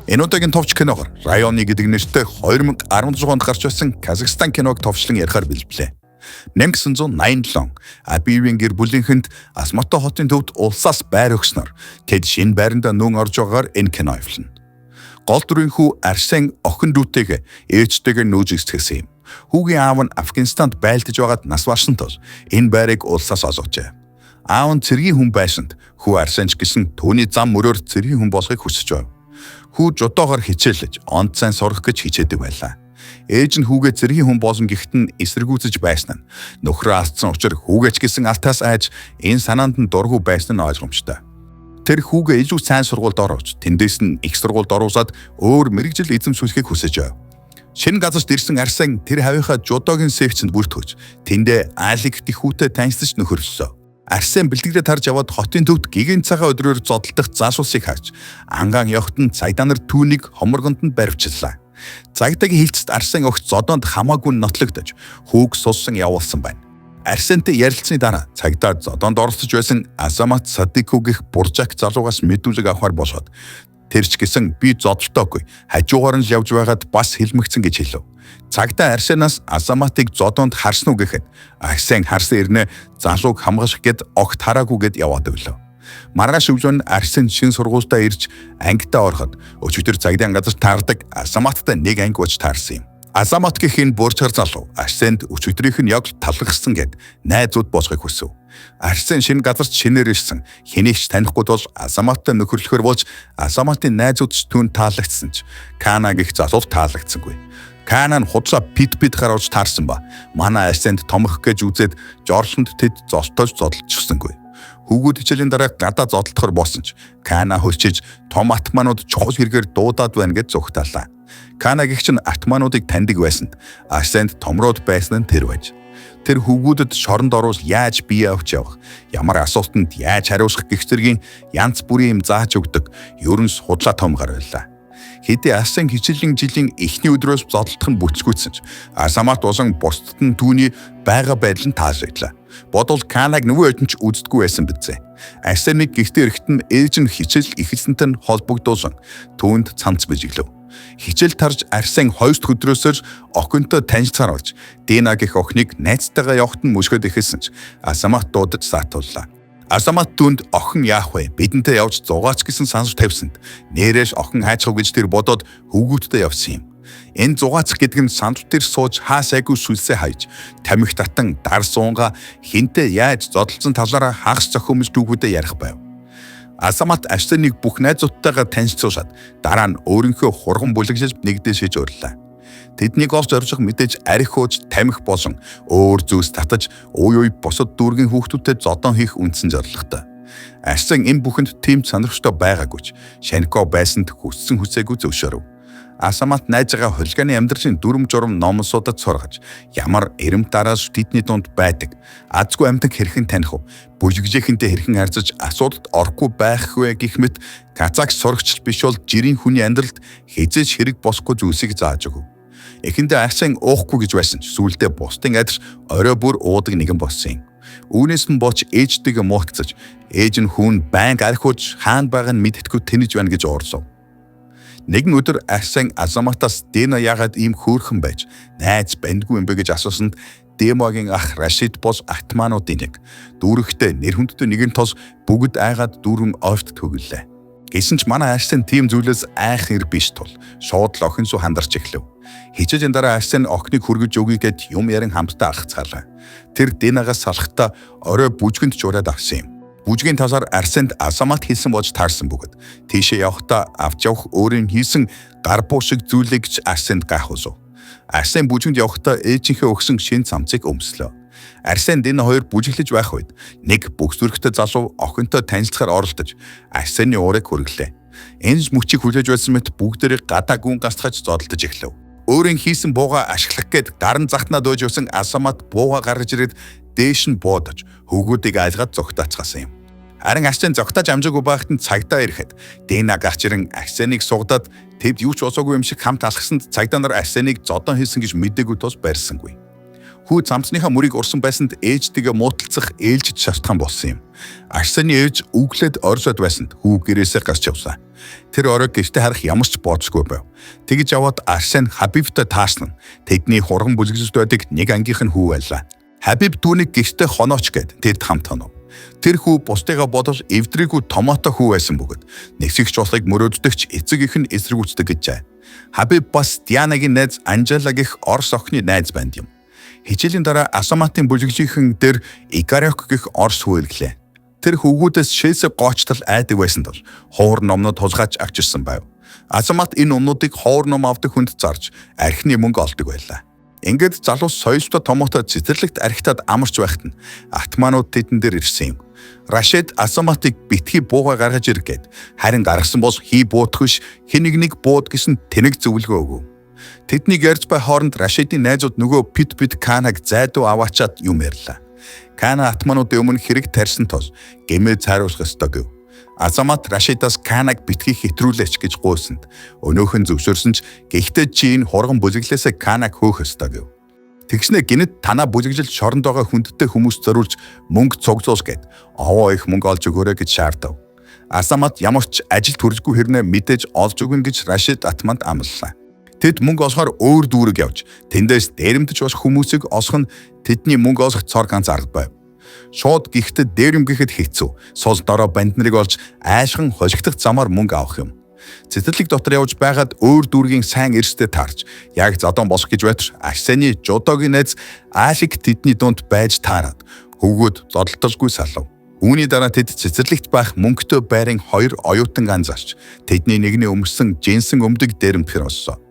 Энэ удаагийн товч киногоор Районы гэдэг нэртэй 2016 онд гарч байсан Казахстан киног товчлон ярихаар бэлтлээ. 1987 он Абивийн гэр бүлийнхэнд Алматы хотын төвд улсаас байр өгснөөр тэд шинэ байранда нүүн орж байгаагаар энэ кино эхэлнэ. Гол дүрийн хүү Арсен охин дүүтэйг ээжтэйгээ нүүж эсгэсэн юм. Хүүгийн аав нь Афганистанд байлдаж байгаад нас барсан тул энэ байрыг улсаас олгожээ. Аав нь цэргийн хүн байсанд хүү Арсен ч гэсэн түүний зам мөрөөр цэргийн хүн болохыг хүсэж байв. Хүү жудоогоор хичээлж, онд сайн сурах гэж хичээдэг байлаа. Ээж нь хүүгээ цэргийн хүн болно гэхэд нь эсэргүүцэж байсан нь нөхрөө алдсан учир хүүгээ ч гэсэн алтаас айж энэ санаанд нь дургүй байсан нь ойлгомжтой. Тэр хүүгээ илүү сайн сургуульд оруулж, тэндээс нь их сургуульд оруулаад өөр мэргэжил эзэмшүүлэхийг хүсэж байв. Шинэ газарт ирсэн Арсен тэр хавийнхаа жудогийн секцэнд бүртгэж, тэндээ Алик гэх хүүтэй танилцаж нөхөрлөсөн. Арсен бэлтгэрээ тарж яваад хотын төвд гигэн цагаан өдрөөр зодолдох залуусыг харж ангаан явхад нь цагдаа нар түүнийг хоморгонд нь баривчлаа. Цагдаагийн хилцэд Арсен огт зодоонд хамаагүй нотлогдож хүүг сулсан явуулсан байна. Арсентэй ярилцсаны дараа цагдаа зодоонд оролцож байсан Азамат Садику гэх буржак залуугаас мэдүүлэг авахар босоод тэр ч гэсэн би зодолтоогүй хажуугаар нь л явж байгаад бас хэлмэгцэн гэж хэлв. Цагдаа Арсенаас Азаматыг зодоонд харсан уу гэхэд Арсен харсан ирнэ залууг хамгаалах гээд огт хараагүй гэд яваад өглөө. Маргааш өглөө нь Арсен шин сургуультаа ирж ангидаа ороход өчигдөр цагдаагийн газар таардаг Азаматтай нэг анги болж таарсан юм. Азамат гэх энэ буурчхар залуу Арсенд өчигдрийнх нь яг л талархсан гэд найзууд болохыг хүсэв. Арсен шинэ газарт шинээр ирсэн. Хэнийг ч танихгүй тул Азаматтай нөхөрлөхөр болж Азаматын найзууд ч түүнд таалагдсан ч Кана гэх залуу таалагдсангүй. Кана нь худлаа пит пит гаруулж таарсан ба манай Арсенд томох гэж үзээд жорлонд тэд золтоож зодолчихсонгүй. Хүүгүүд хичээлийн дараа гадаа зодолдохор болсон ч Кана хөлчиж том атманууд чухал хэрэгээр дуудаад байна гэж зүгтаалаа. Кана гэгч нь атмануудыг таньдаг байсанд Арсенд томрууд байсан нь тэр байж. Тэр хүүгүүдэд шоронд оруул яаж бие авч явах, ямар асуултанд яаж хариулах гэх зэргийн янз бүрийн юм зааж өгдөг ер нь судлаа том гар байлаа. Хэдий Арсен хичээлийн жилийн эхний өдрөөс зодолдох нь бүтсгүйцсэн ч Азамат болон бусдад нь түүний байгаа байдал нь таалагдлаа. Бодвол Канаг нөгөө хэдэн ч үздэггүй байсан биз. Арсенийг гэртээ ирэхэд нь ээж нь хичээл эхэлсэнтэй нь холбогдуулсан түүнд цамц бижиглэв. Хичээл тарж Арсен хоёр дахь өдрөөсөө охинтой танилцаар болж Дина гэх охиныг найзтайгаа явахад нь мөшгöd эхэлсэн ч Азамат дуудаж саатууллаа. Азамат түүнд охин яах вэ? Бидэнтэй явж зугаач гэсэн санал тавьсанд нэрээш охин хайчих гэж тэр бодоод хөвгүүдтэй явсан юм. Энэ зугаацах гэдэг нь сандал дээр сууж хаа сайгүй сүлсээ хайж, тамхи татан дар суунга хинтээ яаж зодолцсон талаараа хагас зохиомж түүхүүдэд ярих байв. Азамат Арсеныг бүх найзуудтайгаа танилцуулаад дараа нь өөрийнхөө хурган бүлэглэж нэгдээшээж урлаа. Тэднийг олж оржих мэдээж арх ууж тамхи болон өөр зүйлс татаж уй уй бусад дүүргийн хүүхдүүдтэй зодон хийх үндсэн зорилготой. Арсен энэ бүхэнд тийм сонирхолтой байгаагүй ч Шанко байсанд хүссэн хүсээгүй зөвшөөрөв. Асамат найзгаа хулиганы амьдралын дүрм журам номлосуудад сургаж ямар эрэмт араас тэдний дунд байдаг азгүй амьтан хэрхэн таних вэ, бүжигжийнхэнтэй хэрхэн харьцаж асуудалд орохгүй байх вэ гэх мэт казак сурагч биш бол жирийн хүний амьдралд хэзээ ч хэрэг босхгүй зүйлсийг зааж өгөв. Эхэндээ Арсен уухгүй гэж байсан ч сүүлдээ бусдын адил орой бүр уудаг нэгэн болсон юм. Үүнээс нь болж ээжтэйгээ муутгацаж ээж нь хүүн байнга архи ууж хаана байгааг нь мэдэхгүй тэнэж байна гэж уурлав. Нэгэн өдөр Арсен Азаматаас Дина яагаад ийм хөөрхөн байж найз бандгүй юм бэ гэж асуусанд Демогийн ах Рашид бол атмануудын нэг. Дүүрэгтэй нэр хүндтэй нэгэн тос бүгд айгаад дүүрэн ойрт төгөллээ. Гэсэн ч манай Арсен тийм зүйлээс айх ир биш тул шууд л охин суу хандарч эхлэв. Хичээлийн дараа Арсен охиныг хүргэж өгье гэд юм ярин хамтдаа алхацгаалаа. Тэр Динагаас салахдаа орой бүжгэнд жураад авсан юм. Бүжгийн талаар Арсенд Азамат хэлсэн болж таарсан бөгөөд тийшээ явахдаа авч явах өөрийн хийсэн гар буу шиг зүйлийг ч Арсенд гайхуулав. Арсен бүжгэнд явахдаа ээжийнхээ өгсөн шин цамцыг өмслөө. Арсенд энэ хоёр бүжиглэж байх үед нэг бүх зүрхтэй залуу охинтой танилцахаар оролдож Арсены уурыг хүргэлээ. Энэ мөчийг хүлээж байсан мэт бүгдээрээ гадаа гүн гацхаж зодолдож эхлэв. Өөрийн хийсэн бууга ашиглах гээд гарын захтнаа дөөж явсан Азамат бууга гаргаж ирээд дээш нь буудаж хөвгүүдийг айлгаад зогтаацгаасан юм. Харин Арсен зогтааж амжаагүй байхад нь цагдаа ирэхэд Дина гарч ирэн Арсенийг сугадаад тэд юу ч болоогүй юм шиг хамт алхсанд цагдаа нар Арсенийг зодон хийсэн гэж мдээгүй тус барьсангүй. Хүү замсныхаа мөрийг урсан байсанд ээжтэйгээ мууталцах ээлжид шалтгаан болсон юм. Арсены ээж үглээд орсод байсанд хүү гэрээсээ гарч явсан. Тэр оройг гэртээ харах ямар ч боцгүй байв. Тэгж яваад Арсен Хабибтай таарсан нь тэдний хурган бүлэглэлд байдаг нэг ангийнх нь хүү байлаа. Хабиб түүнийг гэртээ хонооч гэд тэд хамт хонов. Тэр хүү бусдыгаа бодож эвдрийгүү томото хүү байсан бөгөөд нэгсэгч болохыг мөрөөддөгч эцэг их нь эсэргүүцдэг гэжээ. Хабиб бас Дианагийн найз Анжела гэх Орос охины найз банд юм. Хичээлийн дараа Асаматын бүлэглэлийнхэн дээр Игарёк гэх Орос хүү илгэлээ. Тэр хөвгүүдээс шээсээ гоочтол айдаг байсан тул ховор номнууд тулгааж авчирсан байв. Азамат энэ номнуудыг ховор ном авдаг хүнд зарж архины мөнгө олдог байлаа. Ингээд залуус соёлтой томоотой цэцэрлэгт архитаад амарч байхад нь атманууд тэдэн дээр ирсэн юм. Рашид Азаматыг битгий буугаа гаргаж ир гээд харин гаргасан бол хий буутах биш хэн нэг нэг бууд гэсэн тэнэг зөвлөгөө өгөв. Тэднийг ярьж бай хооронд Рашидын найзууд нөгөө пит пит Канаг зайдуу аваачаад юм ярьлаа. Кана атмануудын өмнө хэрэг тарьсан тул гэмээ цааруулах ёстой гэв. Азамат Рашидаас Канаг битгий хэтрүүлээч гэж гуйсанд өнөөх нь зөвшөөрсөн ч гэхдээ чи энэ хурган бүлэглээсээ Канаг хөөх ёстой гэв. Тэгснэ гинэт танаа бүлэглэл шоронд байгаа хүндтэй хүмүүс зориулж мөнгө цугзуул гэд овоо их мөнгө олж өгөөрэй гэж шаардав. Азамат ямар ч ажил төрөлгүй хэрнээ мэдээж олж өгнө гэж Рашид атманд амлалаа. Тэд мөнгө олохоор өөр дүүрэг явж тэндээс дээрэмдэж болох хүмүүсийг олох нь тэдний мөнгө олох цор ганц арга байв. Шууд гихтэд дээрэм гэхэд хэцүү. Сул дорой банд нарыг олж аашхан хожигдох замаар мөнгө авах юм. Цэцэрлэг дотор явж байгаад өөр дүүргийн сайн эрстэй таарч яг зодон босох гэж байтар Арсений жудогийн найз Алик тэдний дунд байж таарад хөвгүүд зодолдолгүй салав. Үүний дараа тэд цэцэрлэгт байх мөнгөтэй байрын хоёр оюутан ганц тэдний нэгний өмссөн джинсэн өмдөг дээрэмдэхэр болсон.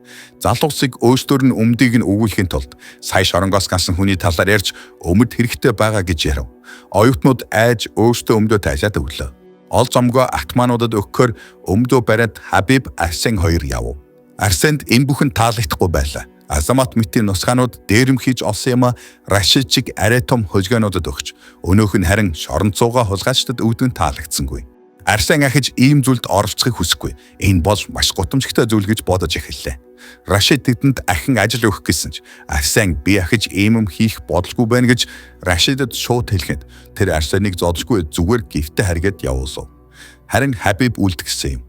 Залуусыг өөрсдөр нь өмдийг нь өгүүлэхийн тулд сая шоронгоос гарсан хүний талаар ярьж өмд хэрэгтэй байгаа гэж ярив. Оюутнууд айж өөрсдөө өмдөө тайлаад өглөө. Ол зомгоо атмануудад өгөхөөр өмдөө бариад Хабиб Арсен хоёр явв. Арсенд энэ бүхэн таалагдахгүй байлаа. Азамат мэтийн нусгаанууд дээрэм хийж олсон юм а Рашид чиг арай том хөлгөөнүүдэд өгч өнөөх нь харин шоронцууга хулгайчдад өгдөг нь таалагдсангүй. Арсен ахиж ийм зүйлд оролцохыг хүсэхгүй. Энэ бол маш гутамжигтай зүйл гэж бодож эхэллээ. Рашид тэдэнд ахин ажил өгөх гэсэн ч Арсен би ахиж ийм юм хийх бодолгүй байна гэж Рашидад шууд хэлэхэд тэр Арсеныг зодолгүй зүгээр гифтэ харгээд явуулав. Харин Хабиб үлдгэсэн юм.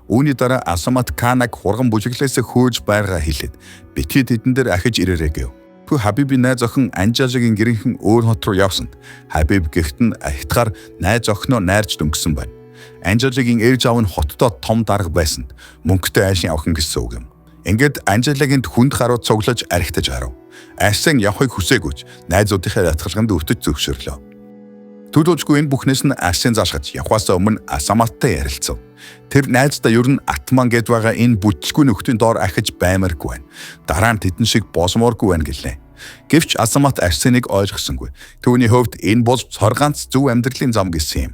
Үүний дараа Асамат Канаг хурган бүжиглээсээ хөөж байргаа хэлээд битгий тэдэн дээр ахиж ирээрэй гэв. Пү Хабибийн найз охин Анжажигийн гэрийнхэн өөр хот руу явсанд Хабиб гэрт нь ахитгаар найз охиноо найрж дөнгөсөн байна. Анжелагийн ээж аав нь хотдоо том дарга байсанд мөнгөтэй айлын охин гэсэн үг юм. Ингээд Анжелагинд хүнд гарууд цуглаж архитаж гарав. Арсен явахыг хүсээгүйч найзуудынхаа ятгалганд өвтөж зөвшөөрлөө. Төлөөжгүй энэ бүхнээс нь Арсен заашгаж явхаасаа өмнө Асаматтай ярилцав. Тэр найздаа ер нь Атман гэд байгаа энэ бүтлгүй нөхдийн доор ахиж баймаргүй байна. Дараа нь тэдэн шиг босмооргүй байна гэлээ. Гэвч Асамат Арсенийг ойлгосонгүй. Түүний хувьд энэ бол цор ганц зөв амьдралын зам гэсэн юм.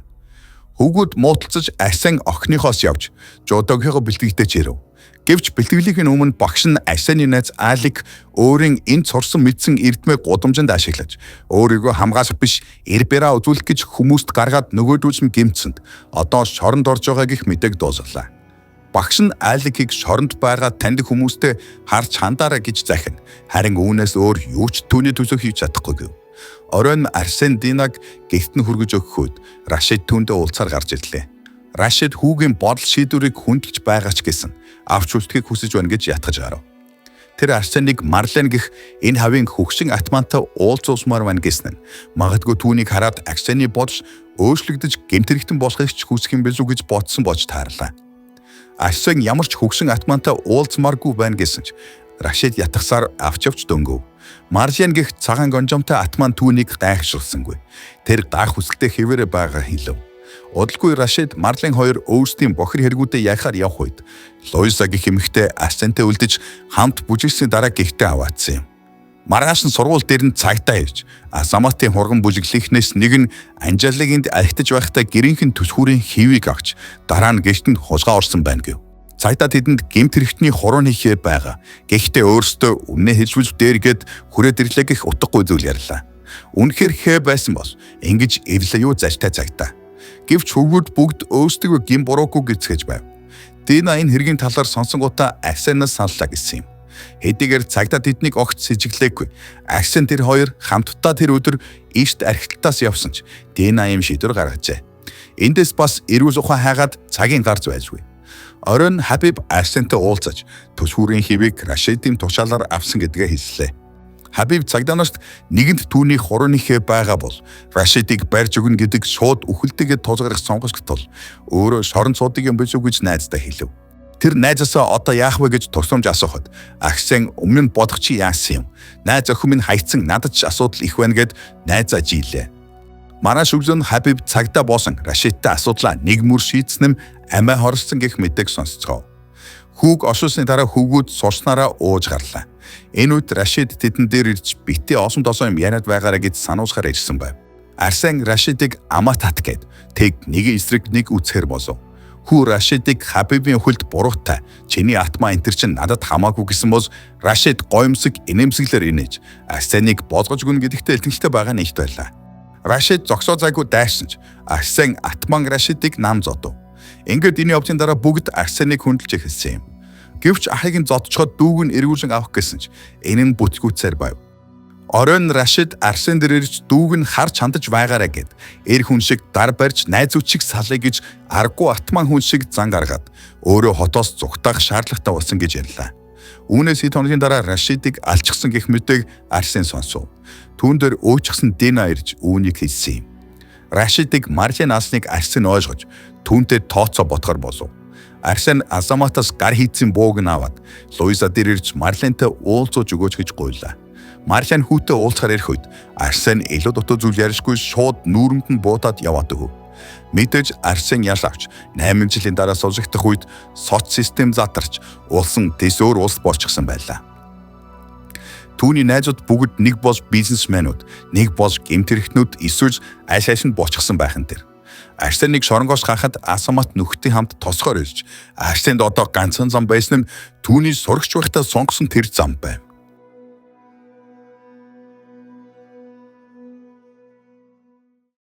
Хөвгүүд мууталцаж Арсен охиныхоос явж жудогийнхоо бэлтгэгдэж ирэв. Гэвч бэлтгэлийн өмнө багш нь Арсены найз Алик өөрийн энэ сурсан мэдсэн эрдмээ гудамжинд ашиглаж өөрийгөө хамгаалах биш эрбераа үзүүлэх гэж хүмүүст гаргаад нөгөөдүүлсэн гэмтсэнд одоо шоронд орж байгаа гэх мэдээг дуусгалаа. Багш нь Аликийг шоронд байгаа таньдаг хүмүүстэй харж хандаарай гэж захина. Харин үүнээс өөр юу ч түүний төлөө хийж чадахгүй гэв. Оройн Арсен Динаг гэрт нь хүргэж өгөхөд Рашид түүндээ уулзаар гарч ирлээ. Рашид хүүгийн бодол шийдвэрийг хүндэлж байгаа ч гэсэн авч үлдэхийг хүсэж байна гэж ятгаж гарав. Тэр Арсеныг Марлен гэх энэ хавийн хөгшин атмантай уулзуулмаар байна гэсэн нь магадгүй түүнийг хараад Арсены бодол өөрчлөгдөж гэмт хэрэгтэн болохыг ч хүсэх юм билүү гэж бодсон болж таарлаа. Арсен ямар ч хөгшин атмантай уулзмааргүй байна гэсэн ч Рашид ятгасаар авч явж дөнгөв. Маржен гэх цагаан гонжомтой атман түүнийг гайхшилсангүй. Тэр гах хүсэлтэд хэвээрээ байгаа хэлв. Удалгүй Рашид Марлен хоёр өөрсдийн бохир хэрэгүүдээ яхаар явх үед Луиза гэх эмэгтэй Арсентэй үлдэж хамт бүжигсний дараа гихтээ аваадсан юм. Маргааш нь сургууль дээр нь цагтаа ирж Асаматын хурган бүжиглийнхнээс нэг нь Анжелагинд архитаж байхдаа гэрийнх нь төсхүүрийн хэвийг авч дараа нь гэрт нь хулгай орсон байна гэв. Цагдаа тэдэнд гэмт хэрэгтний хурууны хээ байгаа. Гэхдээ өөрсдөө өмнө хэлжүүл дээргээд хүрээд ирлээ гэх утгагүй зүйл ярьлаа. Үнэхээр хээ байсан бол ингэж ирлээ юу залтай цагтаа. Гэвч хөвгүүд бүгд өөрсдөө гин буруугүй гэцгээж байв. Дина энэ хэргийн талаар сонсонгуудаа Арсенаас саналаа гэсэн юм. Хэдийгээр цагдаа тэднийг огт сэжиглээгүй. Арсен тэр хоёр хамтдаа тэр өдөр ийшт архиталтаас явсан ч Дина ийм шийдвэр гаргажээ. Эндээс бас эрүүл ухаан хайгаад цагийн гарц байжгүй. Оройн Хабиб Арсентэй уулзаж төсвүүрийн хэвийг Рашидын тушаалаар авсан гэдгээ хэллээ. Хабиб цагдаа нарт нэгэнт түүний хурууныхээ байгаа бол Рашидыг барьж өгнө гэдэг шууд үхэлтэйгээ тулгарах сонгосг тул өөрөө шорон цуудыг юм биш үү гэж найздаа хэлв. Тэр найзаасаа одоо яах вэ гэж тусламж асуухад Арсен өмнө нь бодох чи яасан юм. Найз охин минь хайцсан надад ч асуудал их байна гэд найзаа жилээ. Маргааш өглөө нь Хабиб цагдаа боосон Рашидтай асуудлаа нэг мөр шийдсэн нь амиа хорссон гэх мэдээг сонсцгоо. Хүүг оршуулсны дараа хүүгүүд сурснараа ууж гарлаа. Энэ үед Рашид тэдэн дээр ирж битээ олон тосон юм яриад байгаарэ гэж сануулсаар ирсэн байв. Арсен Рашидыг амаа тат гэд тэг нэг эсрэг нэг үцхээр болов. Хүү Рашидыг Хабибийн өхөлд буруутай. Чиний атмаа энэ төр чинь надад хамаагүй гэсэн бол Рашид гоёмсог инээмсэглэр инээж Арсеныг болгож өгнө гэдэгтээ илтгэлтэй байгаа нь ихт байлаа. Рашид зогсоо зайгүй дайрсан ч Арсен атман Рашидыг нам зодов. Ингээд энэ явдлын дараа бүгд Арсеныг хүндэлж эхэлсэн юм. Гэвч ахыг нь зодчход дүүг нь эргүүлэн авах гэсэн ч энэ нь бүтгүүцээр байв. Оройн Рашид Арсен дээр ирж дүүг нь харж хандаж байгаарэ гэд эр хүн шиг дар барьж найзууд шиг салъя гэж аргагүй атман хүн шиг зан гаргаад өөрөө хотоос зугтаах шаардлагатай болсон гэж ярьлаа. Үүнээс хэд хоногийн дараа Рашидыг алчихсан гэх мэтээг Арсен сонсов. Түүн дээр өөчгсөн Дина ирж үүнийг хэлсэн юм. Рашидыг Маржин алсныг Арсен ойлгож түүнтэй тооцоо ботхоор болов. Арсен Азаматаас гар хийцэн бууг нь аваад Луиза дээр ирж Марлентэй уулзууж өгөөч гэж гуйлаа. Марлен хүүтэй уулзахаар ирэх үед Арсен илүү дутуу зүйл ярьшгүй шууд нүүрэнд нь буутаад яваад өгөв. Мэдээж Арсен ял авч 8 жилийн дараа сулжигдах үед соц систем задарч улсан дэс өөр улс болчихсон байлаа. Түүний найзууд бүгд нэг бол бизнесмэнүүд, нэг бол гэмт хэрэгтнүүд эсвэл аль аль нь болчихсон байх нь тэр. Арсеныг шоронгоос гарахад Асамат нөхдийн хамт тосгоор ирж Арсенд одоо ганцхан зам байсан нь түүний сурагч байхдаа сонгосон тэр зам байв.